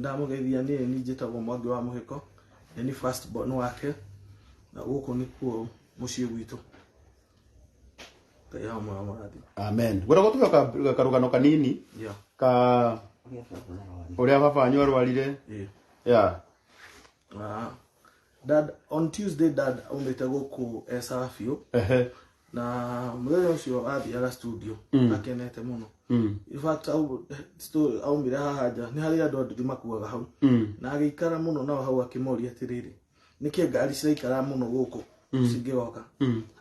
Ndamũgeithia niĩ ni njĩtagwo Mwangi wa Mũhĩko, nĩ ni first born wake, na gũkũ nĩkuo mũciĩ gwitũ. Ngai hamwe amũrathime. Amen. Gwenda gũtuga karũgano kanini ka ũrĩa baba wanyu arwarire. Yeah. Ah, dad on Tuesday dad aumĩte gũkũ e sawa biũ. Na mũthenya ũcio athiaga studio akenete mũno. In fact aumire haha nja nĩ harĩ andũ anduthi makuaga hau. Na agĩikara mũno nao hau akĩmoria atĩrĩrĩ, nĩkĩ ngari ciraikara mũno gũkũ cingĩgoka?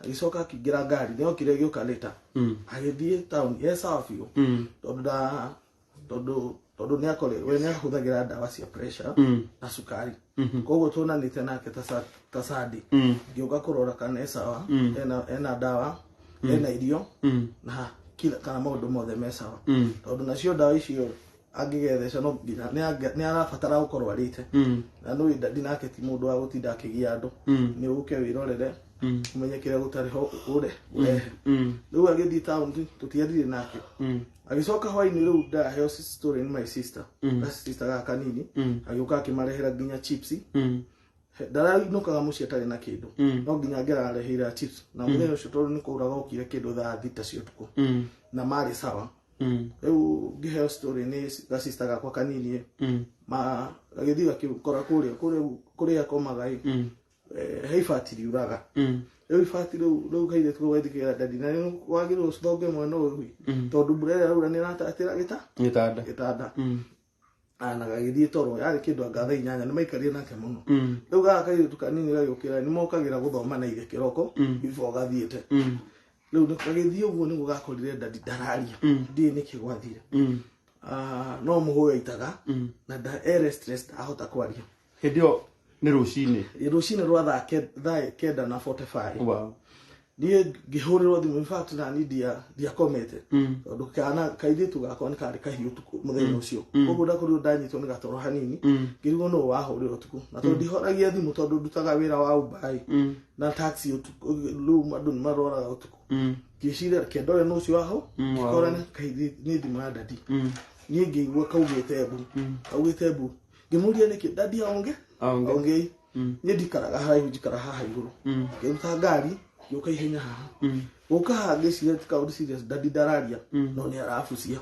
Agĩcoka akĩingĩra ngari, nĩ okire ĩgĩũka later. Agĩthiĩ town e sawa biũ. Tondũ nda tondũ tondũ nĩ akore we nĩ ahũthagĩra ndawa cia pressure na cukari. Koguo tuonanĩte nake ta Sunday. Ngĩũka kũrora kana e sawa, ena ndawa, ena irio, na kila kana maũndũ mothe me sawa. Tondũ nacio ndawa icio angĩgetheca no nginya nĩ arabatara gũkorwo arĩte. Na nĩ ndadi nake ti mũndũ wa gũtinda akĩgia andũ. Nĩ ũke wĩrorere, ũmenye kĩrĩa gũtarĩ ho ũre ũrehe. Rĩu agĩthiĩ taũni tũtiarire nake. Agĩcoka hwainĩ rĩu ndaheo story nĩ my sister. Ga sister gaka kanini. Agĩũka akĩmarehera nginya chips. Ndarainũkaga mũciĩ atarĩ na kĩndũ. No nginya ngĩrareheire chips. Na mũthenya ũcio tondũ nĩ kwauraga okire kĩndũ thaa thita cia ũtukũ. Na marĩ sawa. Rĩu ngĩheo story nĩ ga sister gakwa kanini. Ma gagĩthiĩ gakĩkora kũrĩa kũrĩa kũrĩa akomaga ĩ. He ibati riuraga. Rĩu ibati rĩu kairĩtu kau gathikĩra dadi na nĩ wagĩrĩirwo ũthonge mwena ũyũ ĩ. Tondũ mbura ĩrĩa yaura nĩ ĩratatĩra Gĩtanda. Gĩtanda. Na gagĩthiĩ toro yarĩ kĩndũ anga thaa inyanya nĩ maikarire nake mũno. Rĩu gaka kairĩtu kanini gagĩũkĩra nĩ mokagĩra gũthoma na ithe kĩroko before gathiĩte. Rĩu gagĩthiĩ ũguo nĩguo gakorire dadi ndararia. Ndiũĩ nĩkĩ gwathire. No mũhũyũ aitaga na ere stress ndahota kwaria. Hĩndĩ ĩyo nĩ rũcinĩ. Rũcinĩ rwa thaa kenda na 45. Niĩ ngĩhũrĩrwo thimũ, in fact na niĩ ndiakomete. Tondũ kana kairĩtu gakwa nĩ karĩ kahiũ ũtukũ mũthenya ũcio. Koguo ndakorirwo ndanyitwo nĩ gatoro hanini. Ngĩrigwo nũũ wahũrĩra ũtukũ. Na tondũ ndihoragia thimũ tondũ ndutaga wĩra wa Uber ĩ. Na taxi ũtukũ, rĩu andũ nĩ maroraga ũtukũ. Ngĩciria reke ndore nũ ũcio waho. Ngĩkora nĩ thimũ ya dadi. Niĩ ngĩigua kaugĩte mbu. Kaugĩte mbu. Ngĩmũria nĩkĩ dadi aonge? Aonge. Aongei. Niĩ ndikaraga haraihu, njikara haha igũrũ. Ngĩruta ngari, ngĩũka ihenya haha. Gũka haha ngĩciria ti kaũndũ serious, dadi ndararia, no nĩ arabucia.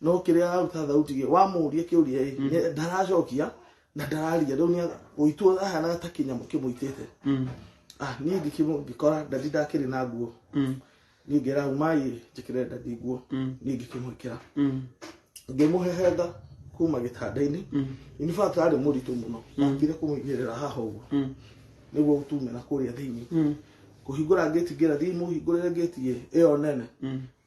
No kĩrĩa araruta thauti gĩ, wamũria kĩũria ĩ, nĩ ndaracokia na ndararia. Rĩu nĩ gũitwo ahanaga ta kĩnyamũ kĩmũitĩte. Niĩ ngĩkora dadi ndakĩrĩ na nguo. Niĩ ngĩra umai njĩkĩre dadi nguo. Niĩ ngĩkĩmwĩkĩra. Ngĩmũhehenga kuma gĩtanda-inĩ. In fact arĩ mũritũ mũno. Ndambire kũmũigĩrĩra haha ũguo. Nĩguo tume na kũrĩa thĩinĩ. Kũhingũra ngĩti ngĩra thiĩ mũhingũrĩre ngĩti ĩyo nene.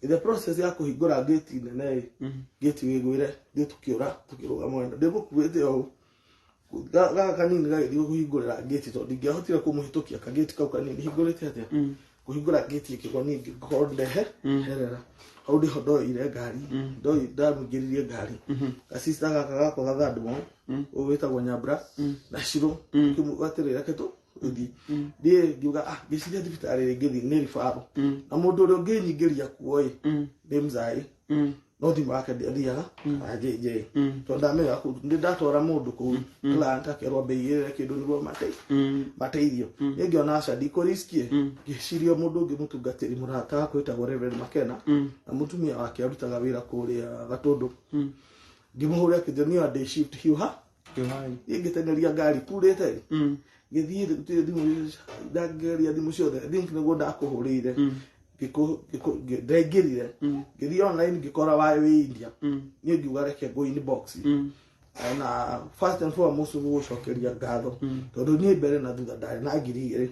In the process ya kũhingũra ngĩti nene ĩ, ngĩti wĩgwĩre, thiĩ tũkĩũra, tũkĩrũga mwena. Ndĩmũkuĩte o ũũ. Gaka kanini gagĩthiĩ kũhingũrĩra ngĩti tondũ ndingĩahotire kũmũhĩtũkia kagĩti kau kanini hingũrĩte atĩa. Kũhingũra ngĩti ĩkĩgwa niĩ ngĩkorwo ndehe herera. Hau nĩho ndoire ngari, ndamũingĩririe ngari. Gacista gaka gakwa gathandũmwo, ũyũ wĩtagwo Nyambura, na Shiro, ngĩmwĩra atĩrĩrĩ, reke tũthiĩ. Niĩ ngiuga, ngĩciria thibitarĩ rĩngĩ thiĩ nĩ referral. Na mũndũ ũrĩa ũngĩnyingĩria kuo ĩ, nĩ mzai. No thimũ yake ndĩathiaga, JJ. Tondũ ndamenya kũu, ndĩ ndatwara mũndũ kũu, client akerwo ambe aigĩrĩre kĩndũ nĩguo mateithio. Niĩ ngĩona aca ndikũriskie, ngĩciria mũndũ ũngĩ mũtungatĩri mũrata wakwa wĩtagwo Reverend Makena, na mũtumia wake arutaga wĩra kũrĩa Gatũndũ. Ngĩmũhũrĩra akĩnjĩra niĩ ndĩ shift hiũha. Niĩ ngĩteng'eria ngari kurĩte. Ngĩthiĩ gũtirĩ thimũ, ndageria thimũ ciothe. I think nĩguo ndakũhũrĩire. Ndaingĩrire. Ngĩthiĩ online ngĩkora waĩ wĩ India. Niĩ ngiuga reke ngũ inbox. Na first and foremost gũgũcokeria ngatho. Tondũ niĩ mbere na thutha ndarĩ na ngiri igĩrĩ.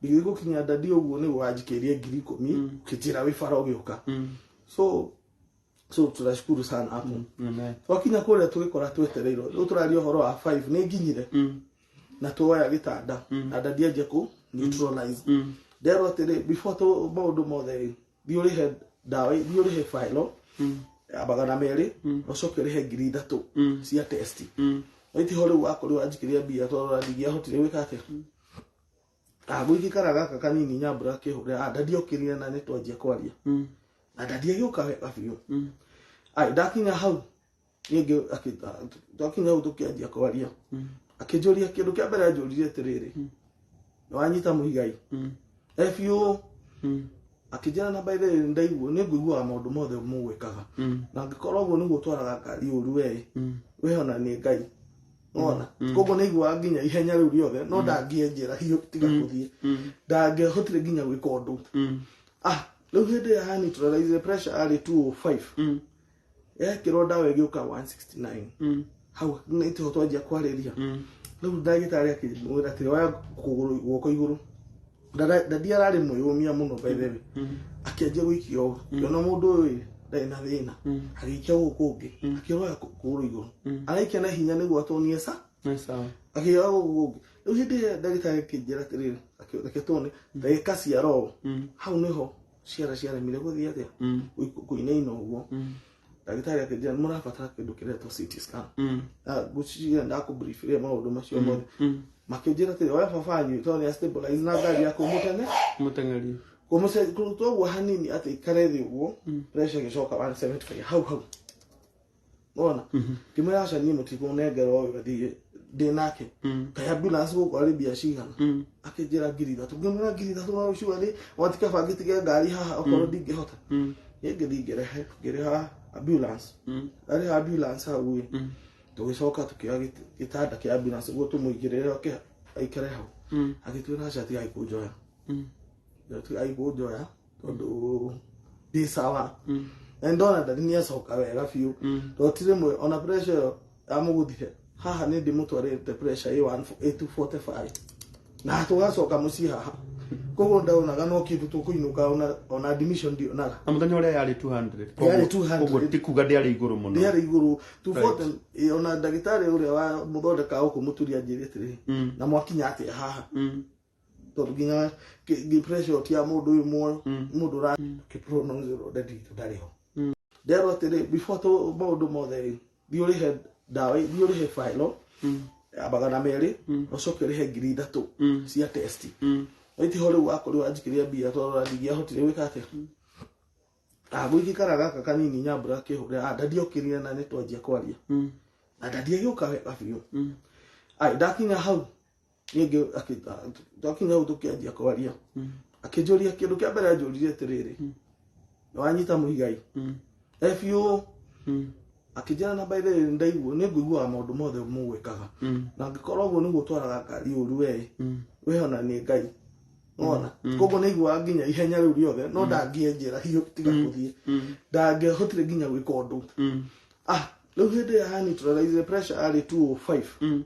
Ngĩthiĩ gũkinya dadi ũguo nĩguo wanjikĩirie ngiri ikũmi, ũkĩnjĩra wĩ bara ũgĩũka. So tunashukuru sana hapo. Twakinya kũrĩa tũgĩkora twetereirwo. Rĩu tũraria ũhoro wa 5 nĩ nginyire. Na tuoya gĩtanda. Na dadi anjia kũ neutralize. Nderwo atĩrĩ, before tu maũndũ mothe rĩ, thiĩ ũrĩhe ndawa, thiĩ ũrĩhe file ya magana merĩ, na ũcoke ũrĩhe ngiri ithatũ cia test. Na itiho rĩu wakorirwo wanjikĩria mbia tondũ ndingĩahotire gwĩka atĩa. Gũikara gaka kanini Nyambura akĩhũrĩra, dadi okĩrire na nĩ twanjia kwaria. Na dadi agĩũka wega biũ. Ai, ndakinya hau. Niĩ twakinya hau tũkĩanjia kwaria. Akĩnjũria kĩndũ kĩa mbere anjũririe atĩrĩrĩ, nĩwanyita mũigai? Biũ. Akĩnjĩra na by the way ndaigua nĩ ngũiguaga maũndũ mothe mũgwĩkaga. Na angĩkorwo ũguo nĩguo ũtwaraga ngari ũru we, we ona nĩ Ngai. Nĩwona? Koguo nĩ aiguaga nginya ihenya rĩu rĩothe no ndangĩenjera hiũ tiga gũthiĩ. Ndangĩahotire nginya gwĩka ũndũ. Rĩu hĩndĩ ĩrĩa ya neutralize pressure arĩ 205. Yekĩrwo ndawa ĩgĩũka 169. Hau nĩ tũho twanjia kwarĩria. Rĩu ndagĩtarĩ akĩmwĩra atĩrĩ, oya kũgũrũ guoko igũrũ. Dadi ararĩ mwĩyũmia mũno by the way. Akĩanjia gũikia ũũ. Kĩona mũndũ ũyũ ndarĩ na thĩna. Agĩikia gũkũ kũngĩ. Akĩroya kũgũrũ igũrũ. Araikia na hinya nĩguo atonie ca. Akĩoya gũkũ kũngĩ. Rĩu hĩndĩ ĩrĩa ndagĩtarĩ akĩnjĩra atĩrĩrĩ, reke tuone ndagĩka ciara ũũ. Hau nĩho ciara ciaremire gũthiĩ atĩa? Kũinaina ũguo. Ndagĩtarĩ akĩnjĩra nĩmũrabatara kĩndũ kĩretwo CT scan. Ngwĩciria ndakũbriefire maũndũ macio mothe. Makĩnjĩra atĩrĩ, oya baba wanyu tondũ nĩ stabilize na ngari ya kũmũtene. Mũteng'eri. Kũruta ũguo hanini atĩ ikare thĩ ũguo, pressure ĩgĩcoka 175 hau hau. Nĩwona? Ngĩmwĩra aca niĩ mũtikũnengera ũyũ athiĩ ndĩ nake. Kaĩ ambulance gũkũ arĩ mbia cigana? Akĩnjĩra 3,000. Ngĩmwĩra 3,000 no surely watikaba ngĩtige ngari haha okorwo ndingĩhota. Niĩ ngĩthiĩ ngĩrehe ngĩrĩha ambulance. Ndarĩha ambulance hau ĩ. Tũgĩcoka tũkĩoya gĩtanda kĩa ambulance nĩguo tũmũigĩrĩre oke aikare hau. Agĩtwĩra aca tigai kũnjoya. Tigai kũnjoya tondũ ndĩ sawa. Na ndona ndari nĩacoka wega biũ. Tondũ ti rĩmwe ona pressure ĩyo yamũgũthire. Haha nĩ ndĩmũtwarĩte pressure ĩ 245. Na tũgacoka mũciĩ haha. Koguo ndaonaga no kĩndũ tũkũinũka ona admission ndionaga. Na mũthenya ũrĩa yarĩ 200. Yarĩ 200. Koguo ti kuga ndĩarĩ igũrũ mũno. Ndĩarĩ igũrũ. 240 ona ndagĩtarĩ ũrĩa wa mũthondeka gũkũ mũturi anjĩrire atĩrĩrĩ, na mwakinya atĩa haha? Tondũ nginya pressure ti ya mũndũ ũyũ muoyo, mũndũ ũra kĩpronounce ũrĩa nditũ ndarĩ ho. Nderwo atĩrĩ, before tũ maũndũ mothe rĩ, thiĩ ũrĩhe ndawa, thiĩ ũrĩhe file ya 200, ũcoke ũrĩhe 3,000 cia test. Itiho rĩu wakorirwo wanjikĩria mbia tondũ ndingĩahotire gwĩka atĩa. Gũikara gaka kanini Nyambura akĩhũrĩra, ndadi okĩrire na nĩ twanjia kwaria. Na ndadi agĩũka wega biũ. Ai, ndakinya hau, niĩ twakinya hau tũkĩanjia kwaria. Akĩnjũria kĩndũ kĩa mbere anjũririe atĩrĩrĩ, nĩwanyita mũigai? Biũ. Akĩnjĩra na by the way ndaigua nĩ ngũiguaga maũndũ mothe mũgwĩkaga. Na angĩkorwo ũguo nĩguo ũtwaraga ngari ũru we, we ona nĩ Ngai. Nĩwona? Koguo nĩ aiguaga nginya ihenya rĩu rĩothe no ndangĩenjera hiũ tiga gũthiĩ. Ndangĩahotire nginya gwĩka ũndũ. Rĩu hĩndĩ ĩrĩa ya neutralize pressure arĩ 205.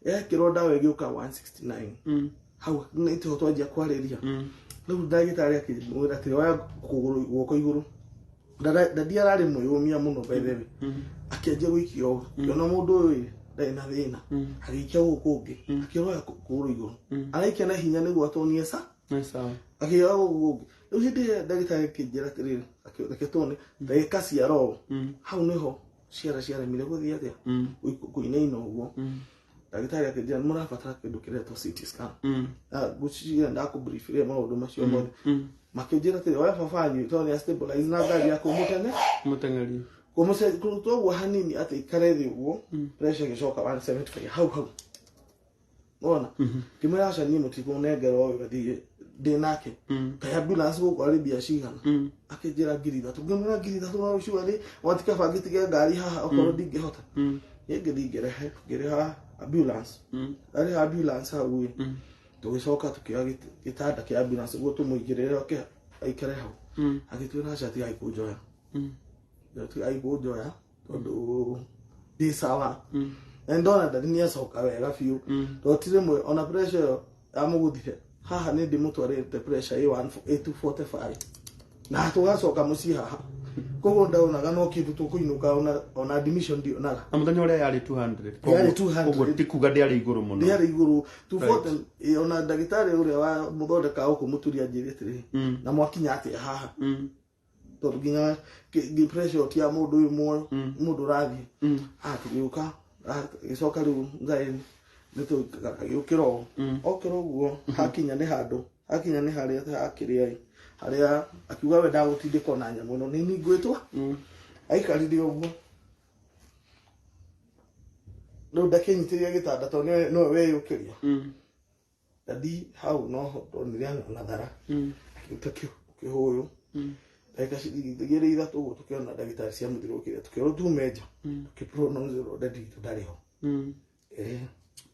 Yekĩrwo ndawa ĩgĩũka 169. Hau nĩ tũho twanjia kwarĩria. Rĩu ndagĩtarĩ akĩmwĩra atĩrĩ, oya kũgũrũ guoko igũrũ. Ndadi ararĩ mwĩyũmia mũno by the way. Akĩanjia gũikia ũũ. Kĩona mũndũ ũyũ ndarĩ na thĩna. Agĩikia gũkũ kũngĩ. Akĩroya kũgũrũ igũrũ. Araikia na hinya nĩguo atonie ca. Akĩoya gũkũ kũngĩ. Rĩu hĩndĩ ĩrĩa ndagĩtarĩ akĩnjĩra atĩrĩrĩ, reke tuone ndagĩka ciara ũũ. Hau nĩho ciara ciaremire gũthiĩ atĩa? Kũinaina ũguo. Ndagĩtarĩ akĩnjĩra nĩmũrabatara kĩndũ kĩretwo CT scan. Ngwĩciria ndakũbriefire maũndũ macio mothe. Makĩnjĩra atĩrĩ, oya baba wanyu tondũ nĩ stabilize na ngari ya kũmũtene. Mũteng'eri. Kũruta ũguo hanini atĩ ikare thĩ ũguo, pressure ĩgĩcoka 175 hau hau. Nĩwona? Ngĩmwĩra aca niĩ mũtikũnengera ũyũ athiĩ ndĩ nake. Kaĩ ambulance gũkũ arĩ mbia cigana? Akĩnjĩra 3,000. Ngĩmwĩra 3,000 no surely watikaba ngĩtige ngari haha okorwo ndingĩhota. Niĩ ngĩthiĩ ngĩrehe ngĩrĩha ambulance. Ndarĩha ambulance hau ĩ. Tũgĩcoka tũkĩoya gĩtanda kĩa ambulance nĩguo tũmũigĩrĩre oke aikare hau. Agĩtwĩra aca tigai kũnjoya. Tigai kũnjoya tondũ ndĩ sawa. Na ndona ndari nĩacoka wega biũ. Tondũ ti rĩmwe ona pressure ĩyo yamũgũthire. Haha nĩ ndĩmũtwarĩte pressure ĩ 245. Na tũgacoka mũciĩ haha. Koguo ndaonaga no kĩndũ tũkũinũka ona admission ndionaga. Na mũthenya ũrĩa yarĩ 200. Yarĩ 200. Koguo ti kuga ndĩarĩ igũrũ mũno. Ndĩarĩ igũrũ. 240 ona ndagĩtarĩ ũrĩa wa mũthondeka gũkũ mũturi anjĩrire atĩrĩrĩ, na mwakinya atĩa haha? Tondũ nginya pressure ti ya mũndũ ũyũ muoyo, mũndũ ũrathiĩ. Tũgĩũka, gĩcoka rĩu Ngai nĩ agĩũkĩra ũũ. Okĩra ũguo, hakinya nĩ handũ, hakinya nĩ harĩa hakĩrĩa ĩ. Harĩa akiuga we ndagũtindĩka ona nyamũ ĩno, nĩ niĩ ngwĩtwa. Aikarire ũguo. Rĩu ndakĩnyitĩria gĩtanda tondũ nĩwe weyũkĩria. Dadi hau no ndonire ang'ang'athara. Akĩruta kĩhũyũ. Ndagĩka igĩrĩ ithatũ ũguo tũkĩona ndagĩtarĩ cia mũthiũrũrũkĩria, tũkĩrwo tume nja. Tũkĩpronounce dadi witũ ndarĩ ho.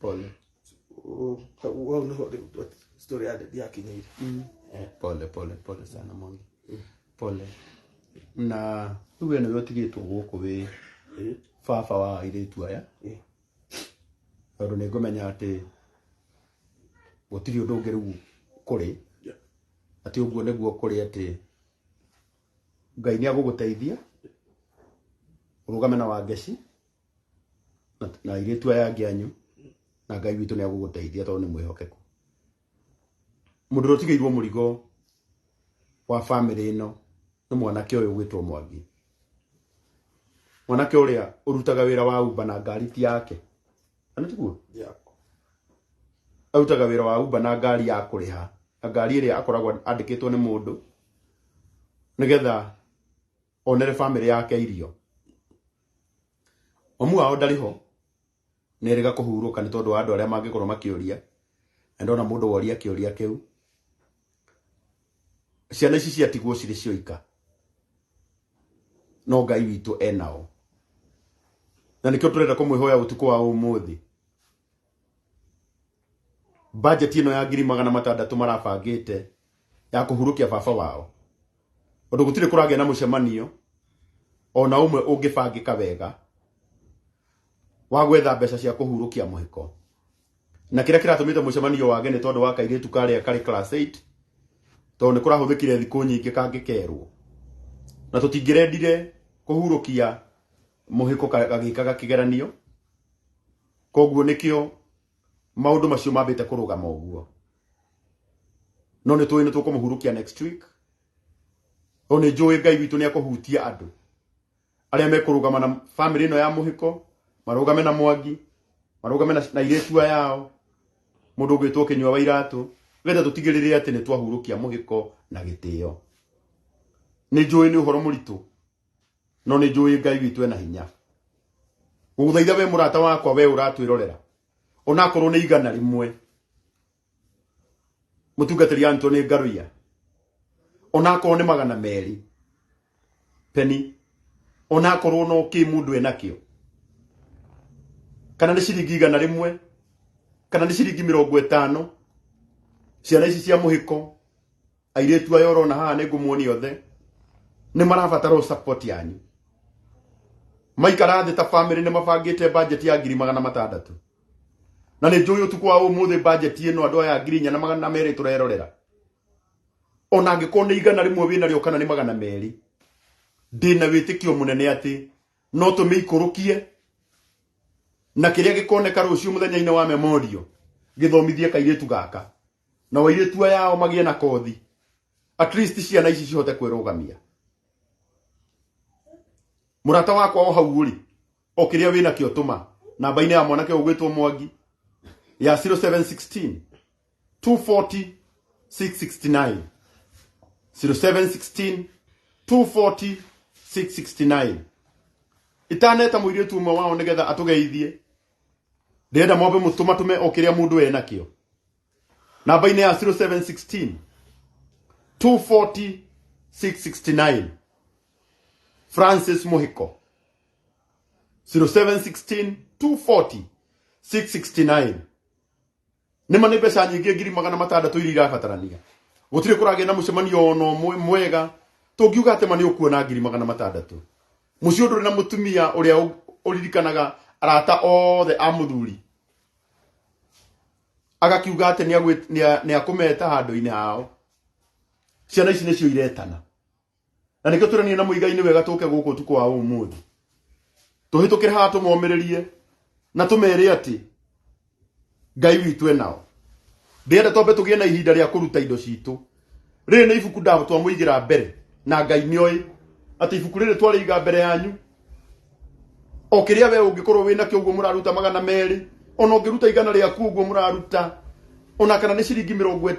Pole. Hau nĩho rĩu story ya dadi yakinyĩire. Pole pole pole sana Mwangi. Pole. Na rĩu we nĩwe ũtigĩtwo gũkũ wĩ baba wa airĩtu aya, tondũ nĩ ngũmenya atĩ gũtirĩ ũndũ ũngĩ rĩu kũrĩ, atĩ ũguo nĩguo kũrĩ, atĩ Ngai nĩ agũgũteithia ũrũgame na Wangeci na airĩtu aya angĩ anyu, na Ngai witũ nĩ agũgũteithia tondũ nĩ mwĩhokeku. Mũndũ ũrĩa ũtigĩirwo mũrigo wa bamĩrĩ ĩno nĩ mwanake ũyũ ũgwĩtwo Mwangi, mwanake ũrĩa ũrutaga wĩra wa Uber na ngari ti yake, kana tiguo? Yeah. Arutaga wĩra wa Uber na ngari ya kũrĩha, na ngari ĩrĩa akoragwo andĩkĩtwo nĩ mũndũ nĩgetha onere bamĩrĩ yake irio. Mamu wao ndarĩ ho, nĩ erĩga kũhurũka nĩ tondũ wa andũ arĩa mangĩkorwo makĩũria, na ndona mũndũ woria kĩũria kĩu. Ciana ici ciatigwo cirĩ cioika, no Ngai witũ enao, na nĩkĩo tũrenda kũmwĩhoya ũtukũ wa ũmũthĩ. Budget ĩno ya 600,000 marabangĩte ya kũhurũkia baba wao, tondũ gũtirĩ kũragĩa na mũcemanio ona ũmwe ũngĩbangĩka wega wa gwetha mbeca cia kũhurũkia mũhĩko. Na kĩrĩa kĩratũmĩte mũcemanio wage nĩ tondũ wa kairĩtu karĩa karĩ class 8, tondũ nĩ kũrahũthĩkire thikũ nyingĩ kangĩkerwo, na tũtingĩrendire kũhurũkia mũhĩko gagĩkaga kĩgeranio. Koguo nĩkĩo maũndũ macio mambĩte kũrũgama ũguo, no nĩ tũĩ nĩ tũkũmũhurũkia next week. No nĩ njũĩ Ngai witũ nĩ akũhutia andũ arĩa mekũrũgama na bamĩrĩ ĩno ya mũhĩko, marũgame na Mwangi, marũgame na airĩtu aya ao, mũndũ ũgwĩtwo Kĩnyua wa Iratũ, nĩgetha tũtigĩrĩre atĩ nĩ twahurũkia mũhĩko na gĩtĩo. Nĩ njũĩ nĩ ũhoro mũritũ, no nĩ njũĩ Ngai witũ ena hinya. Gũgũthaitha we mũrata wakwa, we ũratwĩrorera, onakorwo nĩ 100, mũtungatĩri Anthony Ngaruiya, onakorwo nĩ 200 peni, onakorwo no kĩ mũndũ enakĩo, kana nĩ ciringi 100, kana nĩ ciringi 50, ciana ici cia mũhĩko, airĩtu aya ũrona haha nĩ ngũmuonia othe, nĩ marabatara support yanyu. Maikara thĩ ta family nĩ mabangĩte budget ya 600,000, na nĩ njũĩ ũtukũ wa ũmũthĩ budget ĩno andũ aya 4,200 tũrerorera, ona angĩkorwo nĩ 100 wĩnarĩo kana nĩ 200, ndĩna wĩtĩkio mũnene atĩ no tũmĩikũrũkie, na kĩrĩa gĩkoneka rũciũ mũthenya-inĩ wa memorial gĩthomithie kairĩtu gaka na wairĩtu aya ao magĩe na kothi, at least ciana ici cihote kwĩrũgamia. Mũrata wakwa o hau ũrĩ, o kĩrĩa wĩnakĩo tũma namba-inĩ ya mwanake ũgwĩtwo Mwangi ya 0716 240 669, 0716 240 669. Itaneta mũirĩtu ũmwe wao nĩgetha atũgeithie, ndĩrenda mwambe mũtũmatũme o kĩrĩa mũndũ enakĩo namba-inĩ ya 0716 240 669. Francis Muhiko, 0716 240 669. Nĩ ma nĩ mbeca nyingĩ 600,000 iria irabatarania. Gũtirĩ kũragĩa na mũcemanio ona ũmwe mwega tũngiuga atĩ ma nĩ ũkuona 600,000. Mũciĩ ũndũ ũrĩ na mũtumia ũrĩa ũririkanaga arata othe a mũthuri, agakiuga atĩ nĩ akũmeta handũ-inĩ hao. Ciana ici nĩcio iretana, na nĩkĩo tũranie na mũigai-inĩ wega tũke gũkũ ũtukũ wa ũmũthĩ, tũhĩtũkĩre haha tũmomĩrĩrie na tũmere atĩ Ngai witũ enao. Ndĩrenda twambe tũgĩe na ihinda rĩa kũruta indo citũ. Rĩrĩ nĩ ibuku twamũigĩra mbere, na Ngai nĩoĩ atĩ ibuku rĩrĩ twarĩiga mbere yanyu, o kĩrĩa we ũngĩkorwo wĩnakĩo ũguo mũraruta 200, ona ũngĩruta 100 rĩaku ũguo mũraruta, ona kana nĩ ciringi 50.